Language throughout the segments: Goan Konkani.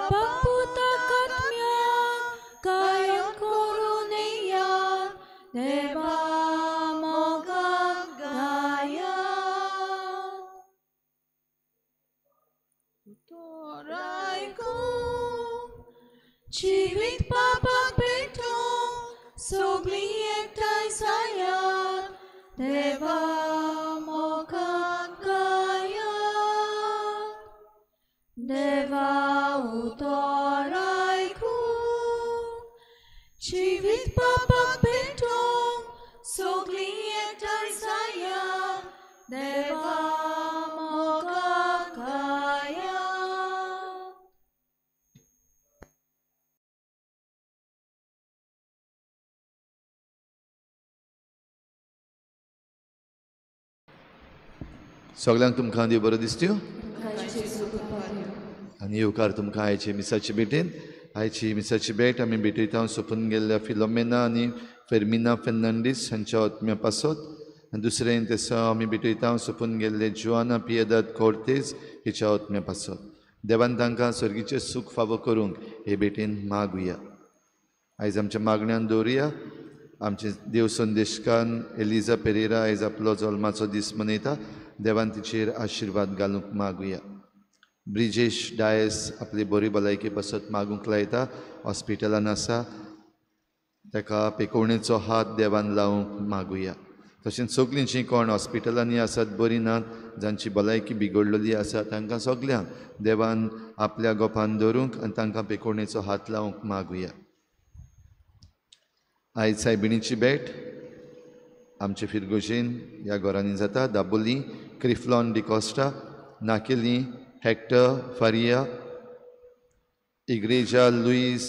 बापाक पुताक आत्म्याक गायन करून येयात, देवा मोगाक गायात. उतर आयकूंक जिवीत बापाक भेटूंक सगळीं एकठांय जायात, देवा मोगाक गायात. देवा उतर आयकूंक जिवीत बापाक भेटूंक सगळीं एकठांय जायात, देवा मोगाक गायात. सगळ्यांक तुमकां देव बरो दिसत्यो आनी येवकार तुमकां आयचे मिसाचे भेटेन. आयची मिसाची भेट आमी भेटयता सोंपून गेल्ल्या फिलोमेना आनी फेर्मिना फेर्नांडीस हांच्या आत्म्या पासत, आनी दुसरें तेसा आमी भेटयता सोंपून गेल्ले जुआना पियेदाद कोर्तेज हिच्या आत्म्या पासत. देवान तांकां सर्गीचें सूख फावो करूंक हे भेटेन मागुया. आयज आमच्या मागण्यान दवरुया. आमचे देव संदेशकान एलिजा पेरेरा आयज आपलो जल्माचो दीस मनयता. देवान तिचेर आशिर्वाद घालूंक मागुया. ब्रिजेश डायस आपली बरी भलायकी पासत मागूंक लायता. हॉस्पिटलान आसा, ताका पेकोवणेचो हात देवान लावंक मागुया. तशेंच सगळीं जीं कोण हॉस्पिटलांनी आसात, बरीं नात, जांची भलायकी बिगडलेली आसा, तांकां सगल्यांक देवान आपल्या गोपान दवरूंक आनी तांकां पेकोवणेचो हात लावंक मागुया. आयज सायबिणीची भेट आमचे फिरगोजेन ह्या घरांनी जाता. Dabolim Criflon D'Costa, Naquelim Hector Faria, Igreja Luis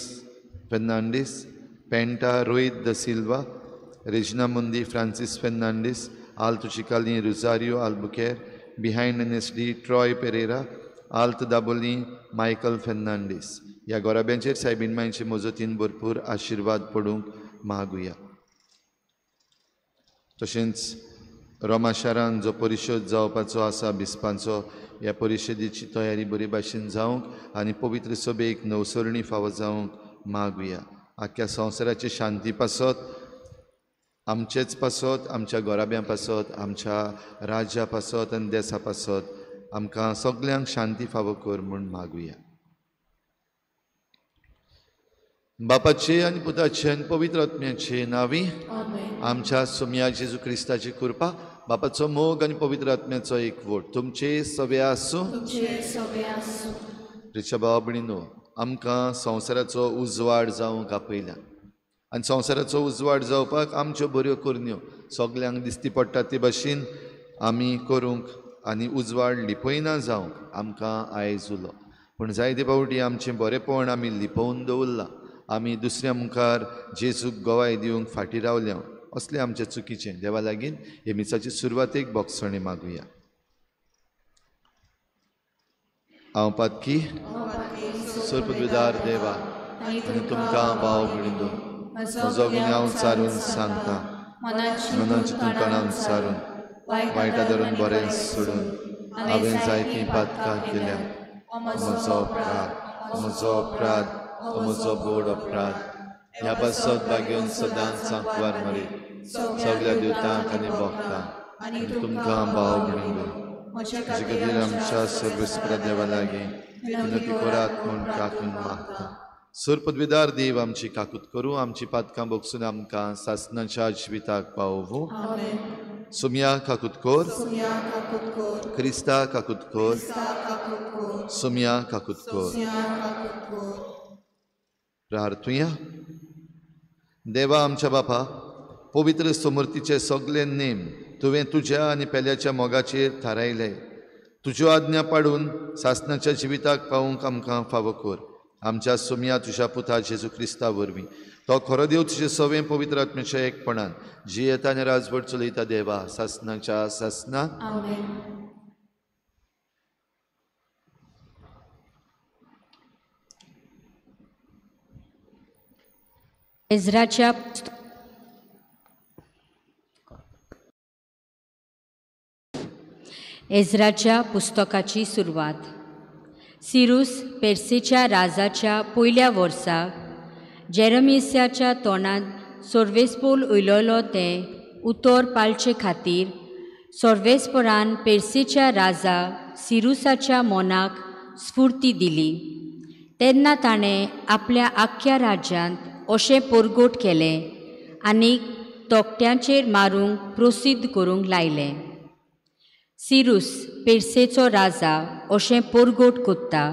Fernandes, Penta Rohit da Silva, Regina Mundi Francis Fernandes, Alto Chicalim Rosario Albuquerque, behind N S D Troy Pereira, Alt Dabolim Michael Fernandes. ह्या गोराब्यांचेर सायबीण मांयचे मजतीन भरपूर आशिर्वाद पडूंक मागुया. तशेंच रोमा शारान जो परिशद जावपाचो आसा बिस्पांचो, ह्या परिशदेची तयारी बरी भाशेन जावंक आनी पवित्र सभेक नवसरणी फावो जावंक मागुया. आख्ख्या संवसाराची शांती पासत, आमचेच पासत, आमच्या गोराब्यां पासत, आमच्या राज्या पासत आनी देसा पासत आमकां सगल्यांक शांती फावो कर म्हूण मागुया. बापाचे आनी पुताचे आनी पवित्र आत्म्याचे नांवी आमच्या सोमया जेजू क्रिस्ताची कृपा, बापाचो मोग आनी पवित्र आत्म्याचो एकवट तुमचे सवे आसूं. प्रिच्या भावा भयणीनो, आमकां संवसाराचो उजवाड जावंक आपयल्या आनी संवसाराचो उजवाड जावपाक आमच्यो बऱ्यो करण्यो सगल्यांक दिसती पडटा ते भाशेन आमी करूंक आनी उजवाड लिपयना जावंक आमकां आयज उलो. पूण जायते फावटी आमचें बरेपण आमी लिपोवन दवरलां. आमी दुसऱ्या मुखार जेजूक गवाय दिवंक फाटीं रावल्या. असलें आमचें चुकीचें. देवा लागीं हे मिसाचे सुरवातेक बोगसणी मागुया. हांव पातकी सर्पद्विदार देवा आनी तुमकां भाव भयणींनो म्हजो गुन्यांव सारून सांगता, मनाची तुमकां सारून वायटा धरून बरें सोडून हांवें जायतीं पातकां केल्या. म्हजो अपराध, म्हजो अपराध, म्हजो बोड अपराध. ह्या पासत भाग्योन सदांच सांकवार मरे सगल्या दिवतांक आनी भोगतांक आनी तुमकां भाव भयणींनो म्हजे खातीर आमच्या सर्वेस्परा देवा लागीं विनंती करात म्हूण काकून मागता. सर्पद्विदार देव आमची काकूत करूं, आमची पातकां भोगसून आमकां सासनाच्या जिविताक पावोवं. सुमया काकूत कर, क्रिस्ता काकूत कर, सुमया काकूत कर. प्रार्थुया. देवा आमच्या बापा, पवित्र समृद्धीचे सगळे नेम तुवें तुज्या आनी पेल्याच्या मोगाचेर थारायले. तुज्यो आज्ञा पाडून सासनाच्या जिविताक पावूंक आमकां फावो कर. आमच्या सुमया तुज्या पुता जेजू क्रिस्ता वरवीं, तो खरो देव तुजे सवें पवित्र आत्म्याच्या एकपणान जियेता आनी राजवट चलयता देवा सासनाच्या सासना. एज्राच्या पुस्तकाची सुरवात. सिरूस पेर्सीच्या राजाच्या पयल्या वर्सा जेरमिसाच्या तोंडांत सोर्वेसपोल उलयलो तें उतर पाळचे खातीर सोर्वेसपरान पेर्सीच्या राजा सिरुसाच्या मनाक स्फूर्ती दिली. तेन्ना ताणें आपल्या आख्ख्या राज्यांत अशें परगोट केलें आनी तोकट्यांचेर मारूंक प्रसिद्ध करूंक लायलें. सिरूस पेर्सेचो राजा अशें परगोट कोत्ता,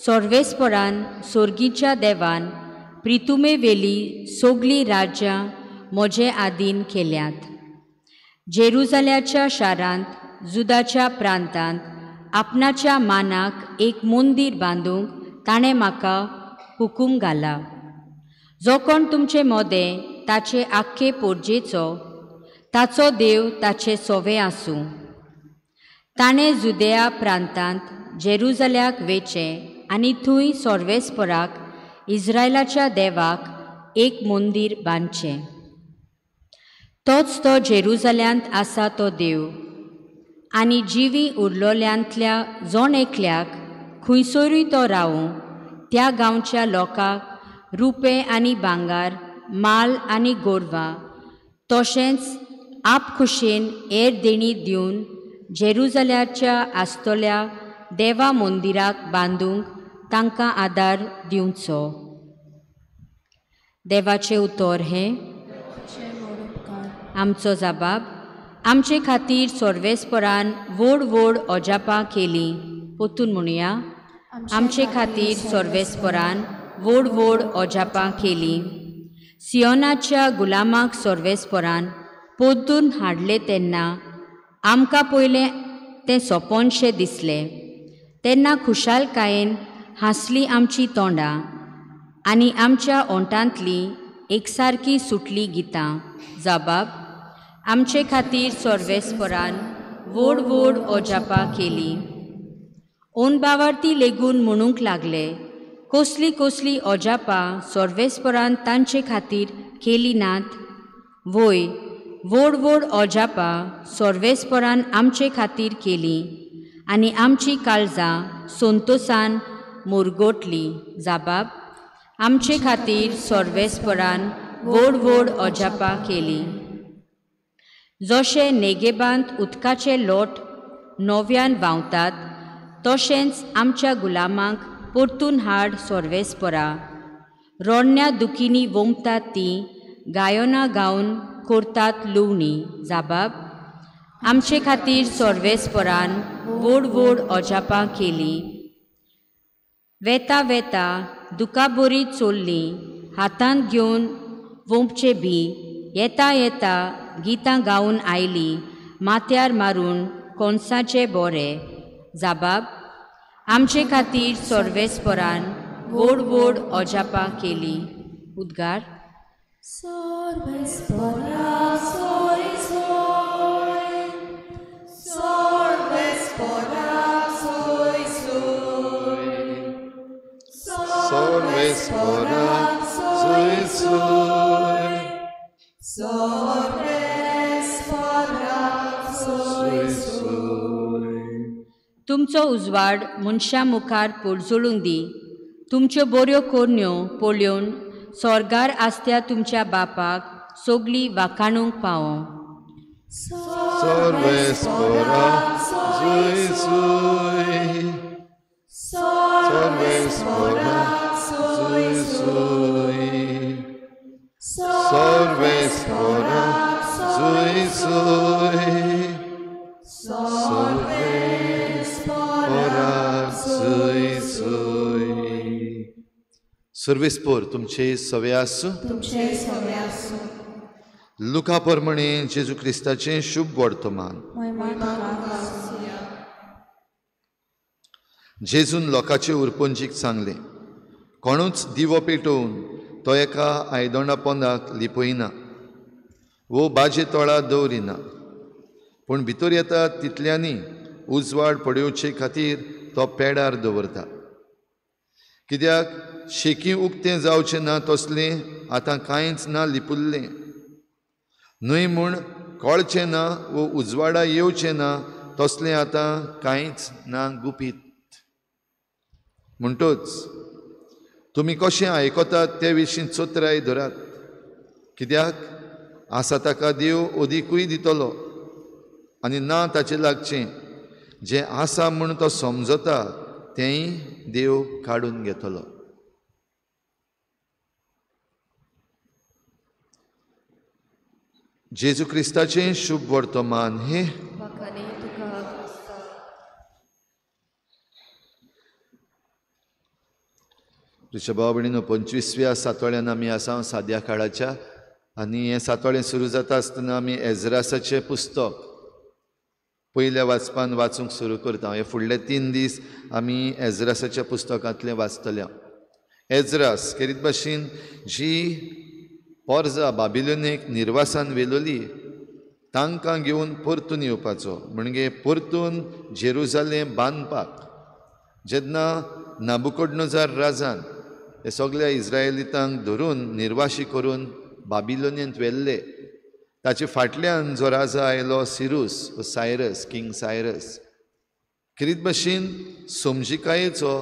सोर्वेसपरान सोर्गीच्या देवान प्रितुमेवेली सगळीं राज्यां म्हजे आदीन केल्यांत. जेरुजाल्याच्या शारांत जुदाच्या प्रांतांत आपणाच्या मानाक एक मंदीर बांदूंक ताणें म्हाका हुकूम घाला. जो कोण तुमचे मोदें ताचे आख्खे पोरजेचो ताचो देव ताचे सोवे आसूं. ताणें जुदेया प्रांतांत जेरुजाल्याक वेचें आनी थंय सोर्वेसपराक इस्रायलाच्या देवाक एक मंदीर बांदचें. तोच तो जेरुजाल्यांत आसा तो देव आनी जिवी उरलोल्यांतल्या जण एकल्याक खंयसरूय तो रावूं त्या गांवच्या लोकांक रुपें आनी भांगार, माल आनी गोरवां तशेंच आपखुशेन हेर देणी दिवन जेरुजाल्याच्या आसतल्या देवा मंदिराक बांदूंक तांकां आदार दिवचो. देवाचें उतर हें. आमचो जबाब आमचे खातीर सोर्वेसपरान व्हड व्हड अजापां केलीं. पोतून म्हणया, आमचे खातीर सोर्वेसपरान व्हड व्हड अजापां केलीं. सियोनाच्या गुलामाक सोर्वेसपरान पोतून हाडलें तेन्ना आमकां पयलें तें सोपोनशें दिसलें. तेन्ना खुशालकायेन हांसली आमची तोंडां आनी आमच्या ओंठांतलीं एकसारकी सुटली गितां. जबाब आमचे खातीर सोर्वेसपरान व्हड व्हड अजापां केलीं. ओनबावार्थी लेगून म्हणूंक लागले, कसली कसली अजापां सोर्वेसपरान तांचे खातीर केली नात. वय व्हड व्हड अजापां सोर्वेसपरान आमचे खातीर केलीं आनी आमची काळजां संतोसान मुरगोटली. जबाब आमचे खातीर सोर्वेसपरान व्हड व्हड अजापां केलीं. जशें नेगेबांत उदकाचे लोट नव्यान व्हांवतात तशेंच आमच्या गुलामांक परतून हाड सोर्वेसपरा. रोडण्या दुखींनी वोमतात तीं गायनां गावन करतात लुवणी. जबाब आमचे खातीर सोर्वेसपरान व्हड व्हड अजापां केलीं. वेता वेता दुकाबोरी चोल्ली हातांत घेवन वोंपचे बी येता येता गितां गावन आयली माथ्यार मारून कोणसाचे बोरे. जबाब आमचे खातीर सोर्वेसपरान व्हड व्हड अजापां केलीं. उद्गार. तुमचो उजवाड मनशां मुखार पोरजोळूंक दी. तुमच्यो बऱ्यो करण्यो पळोवन स्वर्गार आसत्या तुमच्या बापाक सगळीं वाखाणूंक पावो. सर्वेस्पोर तुमचे सवे आसूं. लुका प्रमाणे जेजू क्रिस्ताचें शुभ वर्तमान. जेजून लोकांचे उरपंजीक सांगलें, कोणूच दिवो पेटोवन तो एका आयदोणा पोंदाक लिपयना वो बाजे तोळा दवरिना, पूण भितर येता तितल्यांनी उजवाड पडोवचे खातीर तो पेडार दवरता. कित्याक शेकी उक्तें जावचें ना तसलें आतां कांयच ना लिपुल्लें न्हय म्हूण कळचें ना वो उजवाडा येवचें ना तसलें आतां कांयच ना गुपीत. म्हणटच तुमी कशें आयकतात ते विशीं चतुराय धरात, कित्याक आसा ताका देव अदिकूय दितलो आनी ना ताचें लागचें जें आसा म्हूण तो समजता तेंय देव काडून घेतलो. जेजू क्रिस्ताचें शुभ वर्तमान हें. तुमच्या भाव भयणीनो, 25व्या सातोळ्यान आमी आसा साद्या काळाच्या, आनी हें सातोळें सुरू जाता आसतना आमी एज्रासाचें पुस्तक पयल्या वाचपान वाचूंक सुरू करता. हे फुडले 3 दीस आमी एज्रासाच्या पुस्तकांतलें वाचतले. एज्रास खेरीत भाशेन जी पोरजा बाबिलोनेक निर्वासान व्हेलोली तांकां घेवन परतून येवपाचो, म्हणजे परतून जेरुजालेम बांदपाक जेन्ना नाबुकोडनोजार राजान हे सगळ्या इस्रायलितांक धरून निर्वाशी करून बाबिलोनेंत व्हेल्ले, ताचे फाटल्यान जो राजा आयलो सिरूस, सायरस, किंग सायरस, खेरीत भाशेन समजिकायेचो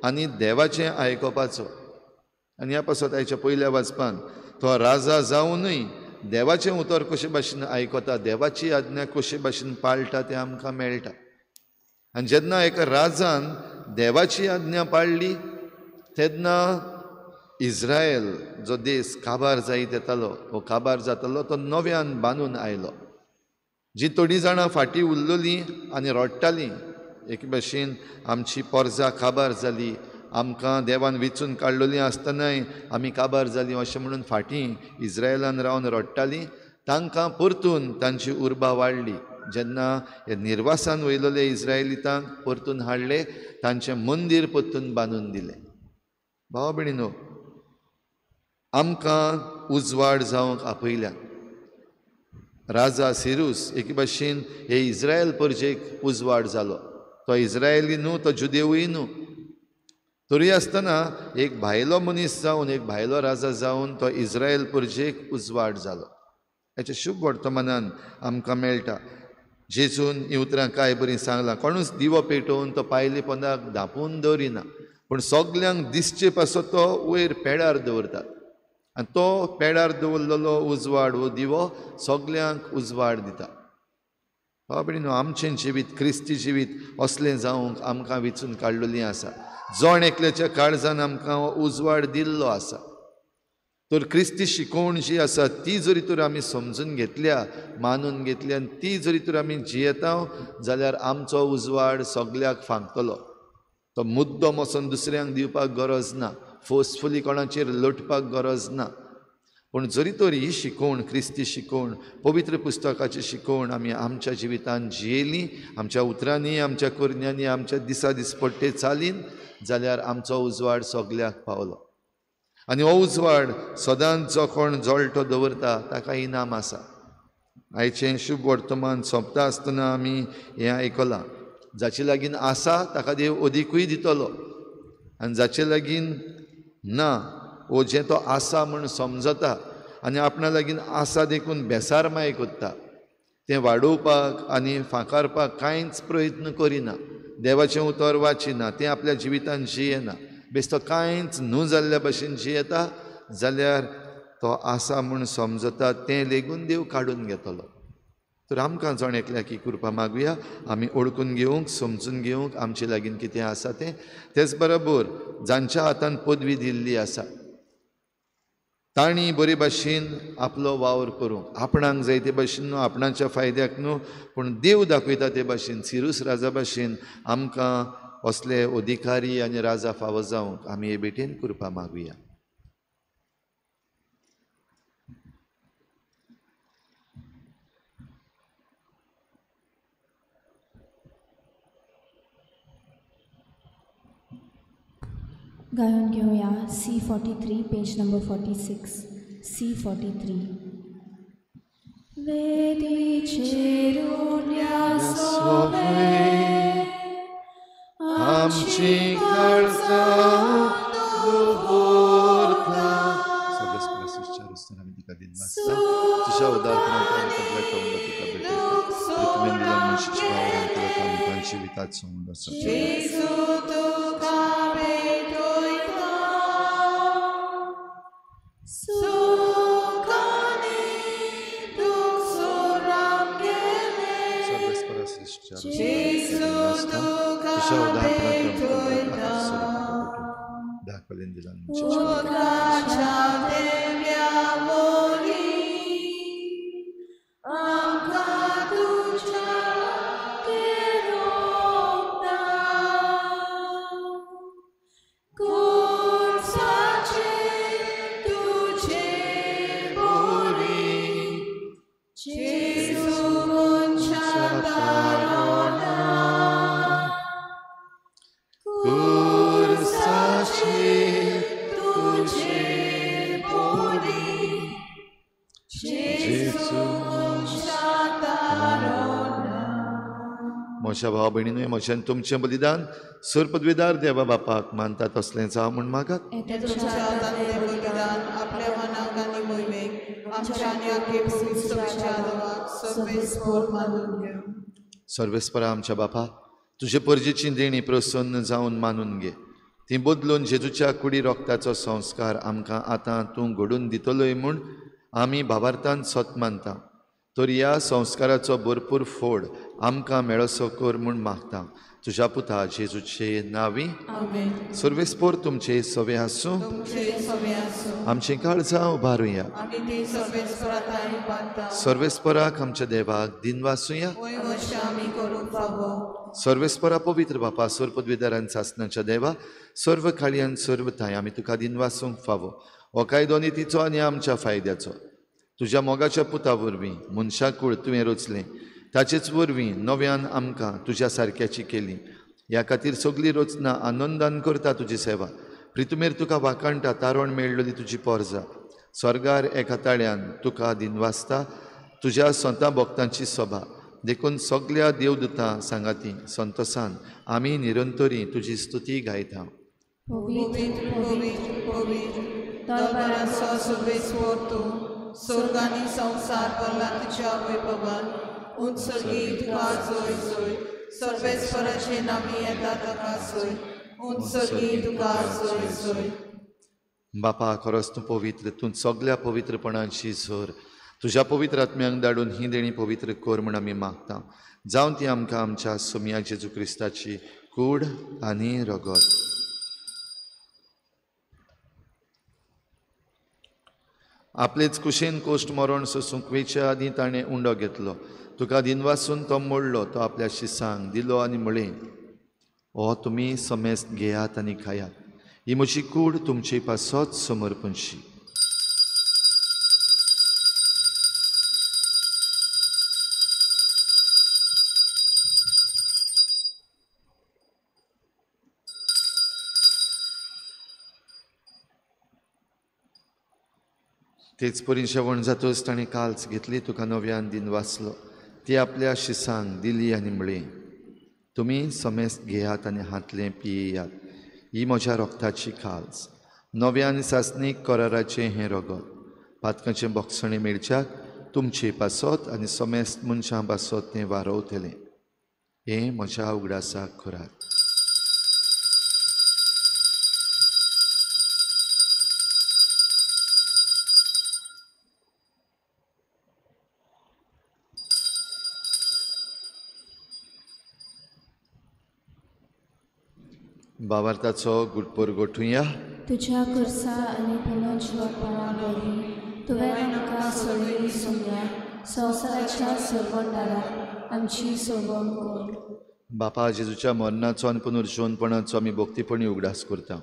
आनी देवाचें आयकुपाचो. आनी ह्या पासत आयच्या पयल्या वाचपान तो राजा जावनूय देवाचें उतर कशे भाशेन आयकता, देवाची आज्ञा कशे भाशेन पाळटा तें आमकां मेळटा. आनी जेन्ना एका राजान देवाची आज्ञा पाळ्ळी तेन्ना इस्रायल जो देश काबार जायत येतालो वो काबार जातालो तो नव्यान बांदून आयलो. जी थोडीं जाणां फाटीं उरलेलीं आनी रडटालीं एके भाशेन आमची पोरजा काबार जाली, आमकां देवान विचून काडलेलीं आसतनाय आमी काबार जालीं अशें म्हणून फाटीं इस्रायलान रावन रडटालीं, तांकां परतून तांची उर्बा वाडली. जेन्ना हे निर्वासान वयलेले इस्रायलितांक परतून हाडले, तांचें मंदीर परतून बांदून दिलें. भाव भयणीनो, आमकां उजवाड जावंक आपयल्या. राजा सिरूस एके भाशेन हे इस्रायल परजेक उजवाड जालो. तो इस्रायली न्हू, तो जुदेवूय न्हू, तरी आसतना एक भायलो मनीस जावन, एक भायलो राजा जावन तो इस्रायल परजेक उजवाड जालो. हेच्या शुभ वर्तमानान आमकां मेळटा. जेजून हीं उतरां काय बरीं सांगलां, कोणूच दिवो पेटोवन तो पायले पोंदाक धांपून दवरिना, पूण सगल्यांक दिसचे पासत तो वयर पेडार दवरता आनी तो पेडार दवरलेलो उजवाड हो दिवो सगल्यांक उजवाड दिता. भाव भयणीनो, आमचें जिवीत क्रिस्ती जिवीत असलें जावंक आमकां विचून काडलेलीं आसा. जण एकल्याच्या काळजान आमकां उजवाड दिल्लो आसा. तर क्रिस्ती शिकवण जी आसा ती जरी तर आमी समजून घेतल्या, मानून घेतल्या आनी ती जरी तर आमी जियेता जाल्यार आमचो उजवाड सगल्याक फांकतलो. तो मुद्दम वचून दुसऱ्यांक दिवपाक गरज ना, फोर्सफुली कोणाचेर लोटपाक गरज ना, पूण जरी तर ही शिकवण, क्रिस्ती शिकवण, पवित्र पुस्तकाची शिकवण आमी आमच्या जिवितान जियेली, आमच्या उतरांनी, आमच्या करण्यांनी, आमच्या दिसा दिसपट्टे चालीन, जाल्यार आमचो उजवाड सगल्याक पावलो. आनी हो उजवाड सदांच जो कोण जळटो दवरता ताका इनाम आसा. आयचें शुभ वर्तमान सोंपता आसतना आमी हें आयकलां, जाचे लागीं आसा ताका देव अदिकूय दितलो आनी जाचे लागीं ना वो जें तो आसा म्हूण समजता आनी आपणा लागीं आसा देखून बेसारमाय करता, तें वाडोवपाक आनी फांकारपाक कांयच प्रयत्न करिना, देवाचें उतर वाचिना, तें आपल्या जिवितान जियेना, बेस्तो कांयच न्हू जाल्ल्या भशेन जियेता जाल्यार तो आसा म्हूण समजता तें लेगून देव काडून घेतलो. तर आमकां जण एकल्याक ही कृपा मागुया, आमी ओळखून घेवंक, समजून घेवंक आमचे लागीं कितें आसा तें. तेच बरोबर जांच्या हातान पदवी दिल्ली आसा तांणी बरे भाशेन आपलो वावर करूंक, आपणाक जाय ते भाशेन न्हू, आपणाच्या फायद्याक न्हू, पूण देव दाखयता ते भाशेन, सिरूस राजा भाशेन आमकां असले अधिकारी आनी राजा फावो जावंक आमी हे भेटेन कृपा मागुया. गायन घेऊया C43 page number 46 C43. आमची काळजां दवरता. तुज्या उदारपणान आमकां तोंड तुका भेटयता. तुवें दिल्या मनशाच्या भावान तुका आमकां जिवितात सोडून आसा. तुका भेटयता सुखानी दुख सोड आमगेलें जेजू तुका भेटयता उदकाच्या देव्या वरी आमकां तुज्या तें रोखता कुर्साचेर तुजे बोरी जेजू मनशा तारोना कुर्साचेर तुजे बोरी जेजू मनशा तारोना. म्हज्या भाव भयणीनूय म्हजें तुमचें बलिदान सर पदवीदार देवा बापाक मानता तसलें जावं म्हूण मागात. तुमच्या हातांतलें बलिदान आपल्या मनाक आनी मोहिमेक आमच्या आनी आख्खे पवित्र देवाक सर्वेस्पोर मानून घेवं. सर्वेस्परा आमच्या बापा तुजे परजेची देणी प्रसन्न जावन मानून घे. ती बदलून जेजूच्या कुडी रोगताचो संस्कार आमकां आतां तूं घडून दितलोय म्हूण आमी भावार्थान सत मानता. तर ह्या संस्काराचो भरपूर फोड आमकां मेळसो कर म्हूण मागता तुज्या पुता जेजूचे नांवी. आमेन. सर्वेस्पोर तुमचे सवे आसूं. आमचें काळजां उबारुया. सर्वेस्पराक आमच्या देवाक दिनवासुया. सर्वेस्परा पवित्र बापा सर्व पदवीदारान सासनाच्या देवा सर्व काळयान सर्व थांय आमी तुका दिनवासूंक फावो. हो कायदो नितीचो आनी आमच्या फायद्याचो. तुज्या मोगाच्या पुता वरवीं मनशाकूळ तुवें रचलें ताचेच वरवीं नव्यान आमकां तुज्या सारक्याची केली. ह्या खातीर सगळी रचना आनंदान करता तुजी सेवा. प्रितुमेर तुका वाखाणटा तारण मेळ्ळली तुजी पोरजा. स्वर्गार एका ताळ्यान तुका दिनवासता तुज्या संता भक्तांची सभा. देखून सगल्या देवदूतां सांगाती संतोसान आमी निरंतरी तुजी स्तुती गायता. पवित्र पवित्र पवित्र दरबाराचो सर्वेस्पोर तूं स्वर्गानी संवसार भरला तुज्या वैभवान. उंच सर्गी तुका जोय जोय सर्वेस्पराचे नामी येता ताका जोय. उंच सर्गी तुका जोय जोय. बापा खरोच तूं पवित्र, तूं सगल्या पवित्रपणाची झर. तुज्या पवित्र आत्म्यांक धाडून ही देणी पवित्र कर म्हूण आमी मागता. जावं ती आमकां आमच्या सोमया जेजू क्रिस्ताची कूड आनी रगत. आपलेच कुशेन कोश्ट मरण सोसूंक वेच्या आदीं ताणें उंडो घेतलो. तुका दिनवासून तो मोडलो. तो आपल्या शिसांक दिलो आनी म्हळें, हो तुमी समेस्त घेयात आनी खायात. ही म्हजी कूड तुमचे पासत समर्पणशी. तेच परी जेवण जातच ताणें काल्स घेतली. तुका नव्यान दिन वाचलो. ती आपल्या शिसांक दिली आनी म्हळें, तुमी समेस्त घेयात आनी हातलें पियेयात. ही म्हज्या रोगताची काल्स, नव्या आनी सासणीक कराराचें हें रगत. पातकाचें बोगसणें मेळच्याक तुमचे पासत आनी समेस्त मनशां पासत तें वारवतलें. हें म्हज्या उगडासाक करात. भावार्थाचो गुटपोर गोठुया. तुज्या कुर्सा आनी पुनर्जिवपणा वरवीं तुवें आमकां सोडयली सोमया संवसाराच्या सोडवणदारा आमची सोडवण कर. बापा जेजूच्या मरणाचो आनी पुनर्जिवनपणाचो आमी भक्तीपणी उगडास करता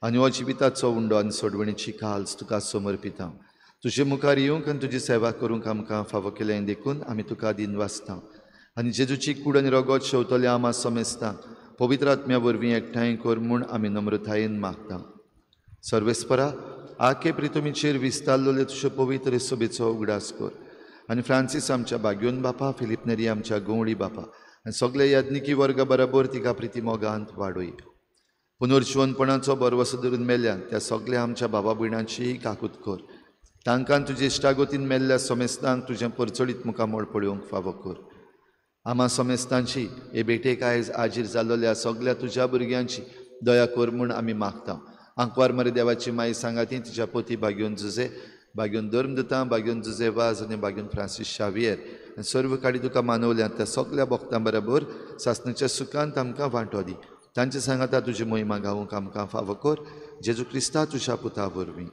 आनी हो जिविताचो उंडो आनी सोडवणीची काल्स तुका समर्पिता. तुजे मुखार येवंक आनी तुजी सेवा करूंक आमकां फावो केलें देखून आमी तुका दिनवासता. आनी जेजूची कूड आनी रगत शेवतले आमा समेस्ता पवित्र आत्म्या वरवीं एकठांय कर म्हूण आमी नम्रतायेन मागता. सर्वेस्परा आखे प्रितुमीचेर विस्तारलेले तुजे पवित्र सभेचो उगडास कर आनी फ्रांसीस आमच्या बाग्योन बापा, फिलीप नेरी आमच्या गवळी बापा आनी सगळे याज्ञिकी वर्गा बराबर तिका प्रिती मोगांत वाडोय. पुनर्जिवनपणाचो बरवसो धरून मेल्यान त्या सगळ्या आमच्या बाबा भयणांचीय काकूत कर. तांकां तुजे इश्टागतीन मेल्ल्या समेस्तांक तुजें परचळीत मुखामळ पळोवंक फावो कर. आमा समेस्तांची हे भेटेक आयज आजीर जाल्लोल्या सगळ्या तुज्या भुरग्यांची दया कर म्हूण आमी मागता. आंकवार मरे देवाची माई सांगाती तिच्या पोती भाग्योन जुजे, भाग्योन धर्मदूतां, भाग्योन जुजे वाज आनी भाग्योन फ्रांसीस शावियर आनी सर्व काडी तुका मानवल्यात त्या सगल्या भक्तां बरोबर सासणाच्या सुखांत आमकां वांटो दी. तांचे सांगाता तुजी मोहिमा गावूंक आमकां फावो कर, जेजू क्रिस्ता तुज्या पुता वरवीं.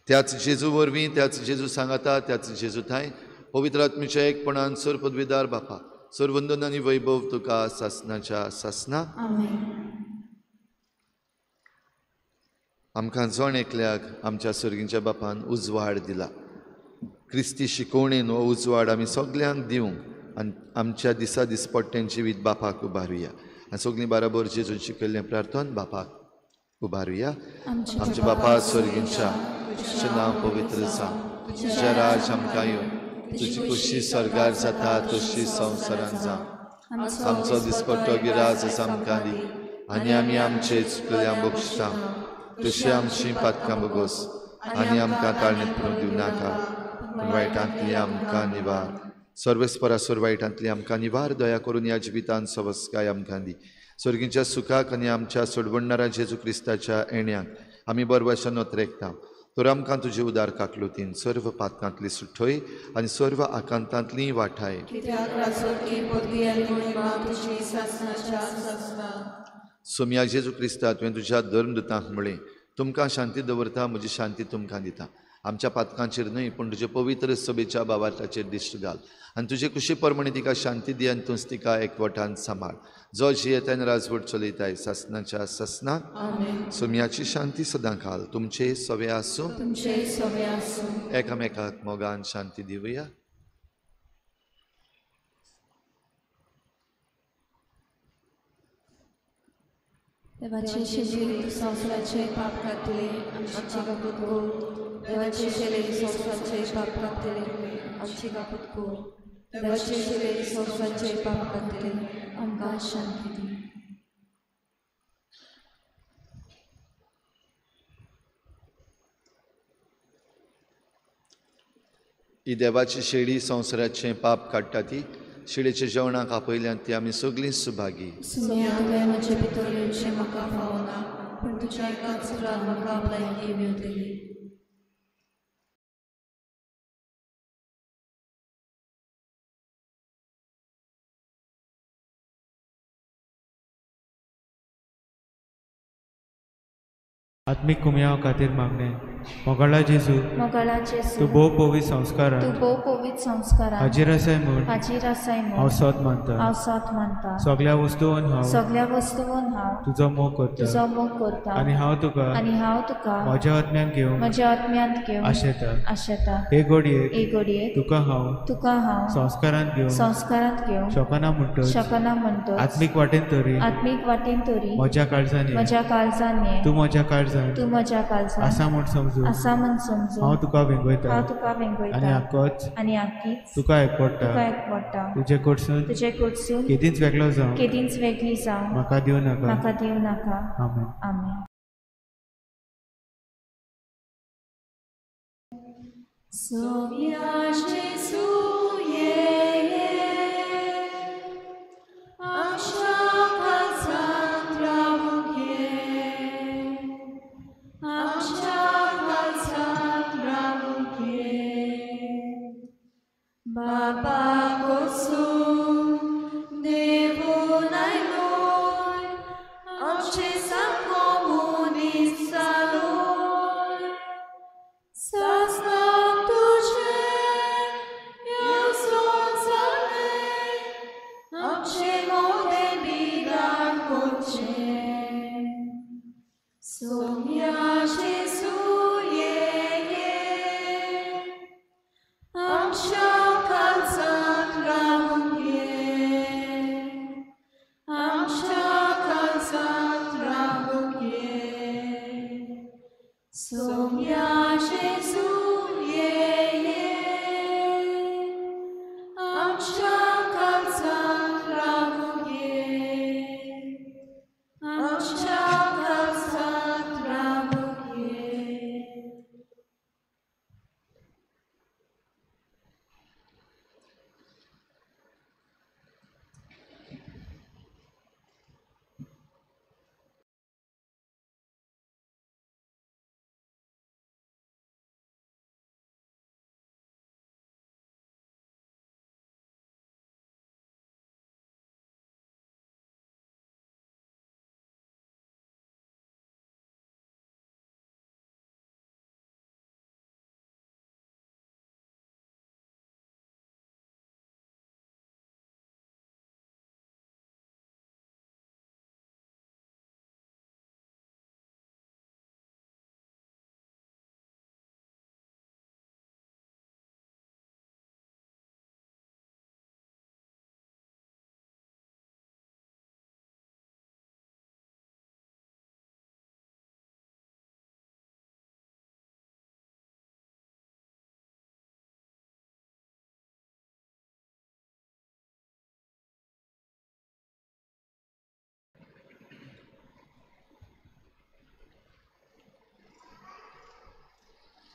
त्याच जेजू वरवीं, त्याच जेजू सांगाता, त्याच जेजू थांय पवित्र आत्म्याच्या एकपणान सर पदवीदार बापा, सर्वंदन आनी वैभव तुका सासणाच्या सासना. आमकां जण एकल्याक आमच्या सर्गीच्या बापान उजवाड दिला. क्रिस्ती शिकोवणेन हो उजवाड आमी सगल्यांक दिवंक आनी आमच्या दिसा दिसपट्टें जिवीत बापाक उबारुया. आनी सगळीं बराबर जेजून शिकयल्लें प्रार्थन बापाक उबारुया. आमच्या बापा सर्गीच्या, तुजें नांव पवित्र जावं, तुजें राज आमकां येवं, तुजी खुशी स्वर्गार जाता तशी संवसारान जावं. आमचो दिसपट्टो गिराज आमकां दी आनी आमी आमचे चुकल्या बक्षता तशी आमची पातकां बगोस आनी आमकां ताळणेंत पडूंक दिवं नाका, पूण वायटांतली आमकां निवार. सर्वेस्परासोर वायटांतली आमकां निवार. दया करून ह्या जिवितान सवस्काय आमकां दी. सर्गीच्या सुखाक आनी आमच्या सोडवणणारा जेजू क्रिस्ताच्या येण्याक आमी बरवाशान नोत्रेकता. तर आमकां तुजे उदार काकलुतीन सर्व पातकांतली सुठोय आनी सर्व आकांतांतली वाठाय. सोम्या जेजू क्रिस्ता, तुवें तुज्या धर्मदूतांक म्हळें, तुमकां शांती दवरता, म्हजी शांती तुमकां दिता. आमच्या पातकांचेर न्हय पूण तुजे पवित्र सभेच्या बाबार्थाचेर दिश्ट घाल आनी तुजे कुशी प्रमाणे तिका शांती दी आनी तूंच तिका एकवटान सांबाळ. जो जियेताय आनी राजवट चलयताय सासणाच्या सासनाक. सोम्याची शांती सदां घाल. तुमचे सवे आसूं, एकामेकाक मोगान शांती दिवया. देवाचे शेली संवसाराचे पाप काडटले आमची काकूत कर. देवाचे शेली संवसाराचे पाप काडटले आमची काकूत कर. देवाचे शेली संवसाराचे पाप काडटले आमकां शांती दी. ही देवाची शेळी संवसाराचें पाप काडटा ती शेळीच्या जेवणाक आपयल्यान ती आमी सगळीं सुभागी. सुम्या, तुवें म्हजे भितर येवचें म्हाका फावना, पूण तुज्या एकाच उतरान म्हाका भलायकी मेळटली. आत्मीक कुमयाव खातीर मागणें. मोगाळा जेजू, मोगाळा जेजू, तूं भोव पवित्र संस्कारान, तूं भोव पवित्र संस्कारान हाजीर आसाय म्हूण, हाजीर आसाय म्हूण हांव सोद मानता, हांव सोद मानता. सगळ्या वस्तून हांव, सगळ्या वस्तून हांव तुजो मोग करता, तुजो मोग करता. आनी हांव तुका, आनी हांव तुका म्हज्या आत्म्यान घेवंक, म्हज्या आत्म्यांत घेवंक आशेता, आशेता. हे घडयेक, हे घडयेक तुका हांव, तुका हांव संस्कारांत घेवंक, संस्कारांत घेवंक शकना म्हणटच, शकना म्हणटच आत्मीक वाटेन तरी, आत्मीक वाटेन तरी म्हज्या काळजान, म्हज्या काळजान ये, तूं म्हज्या काळजान, तूं म्हज्या काळजान आसा म्हूण समजून, आसा म्हूण समजून हांव तुका वेंगयता, हांव तुका वेंगयता. आनी आकोच, आनी आकीच तुका एकवटा, तुका एकवटा. तुजे कडसून, तुजे कडसून केदींच वेगळो जावं, केदींच वेगळी जावं म्हाका दिवं नाका, म्हाका दिवं नाका. आमेन. आमेन. सोम्या जेजू ये आमच्या काळजांत रावूंक ये, आमच्या काळजांत रावूंक ये. बाबा कोसून देवून आयलोय, आमचे सामको मनीस जालोय. सासणाक तुजें येवजण जालें, आमचे मोदें बिगार करचें. सोम्या जेजू ये आमच्या काळजांत रावूंक ये, आमच्या काळजांत रावूंक ये. सोम्या जेजू ये आमच्या काळजांत रावूंक ये, आमच्या काळजांत रावूंक ये.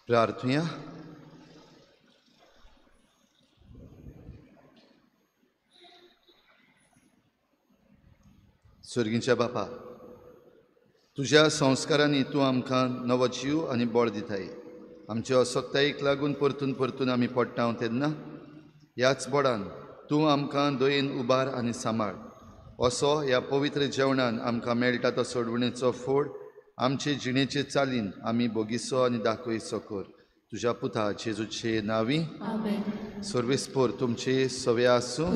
प्रार्थुया. सर्गीच्या बापा, तुज्या संस्कारांनी तूं आमकां नवो जीव आनी बळ दिताय. आमचे असक्तायेक लागून परतून परतून आमी पडटा तेन्ना ह्याच बळान तूं आमकां दयेन उबार आनी सांबाळ. असो ह्या पवित्र जेवणान आमकां मेळटा तो सोडवणेचो फोड आमचे जिणेचे चालीन आमी बोगिसो आनी दाखयसो कर. तुज्या पुता जेजूचे नांवी. सर्वेस्पोर तुमचे सवे आसूं.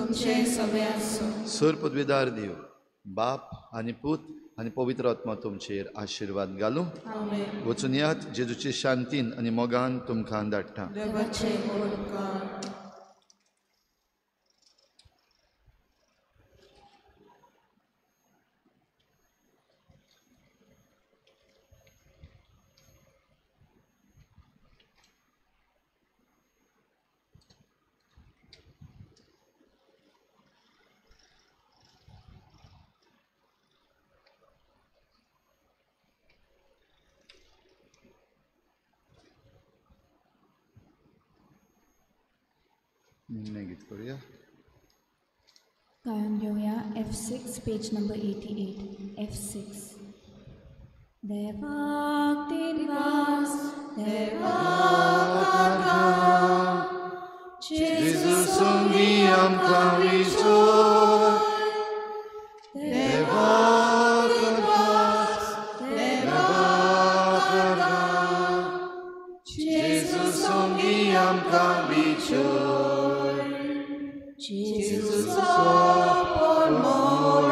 सर पदवीदार देव बाप आनी पूत आनी पवित्र आत्मा तुमचेर आशिर्वाद घालूं. वचून यात जेजूचे शांतीन आनी मोगान तुमकां धाडटा. निमणें करूया. गायन घेवया F6 page number 88. F6. देवाक दिनवास, देवाक आर्गां, जेजू संगी आमकां विजय. देवाक दिनवास, देवाक आर्गां, जेजू संगी आमकां विजय. जेजूचो पोरमोळांनी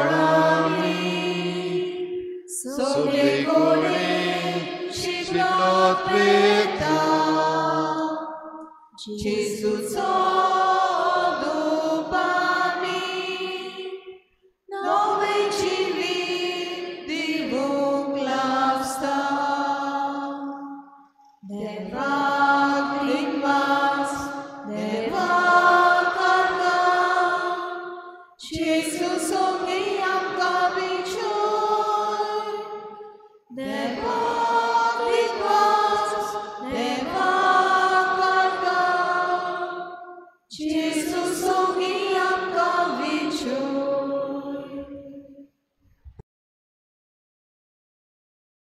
सगळे कडेन शिकत वयता. जेजूचो दुबानी नवें जिवीत दिवंक लागता. देवाक दिनवास, देवाक आर्गां, जेजू संगी आमकां विजय. देवाक दिनवास, देवाक आर्गां, जेजू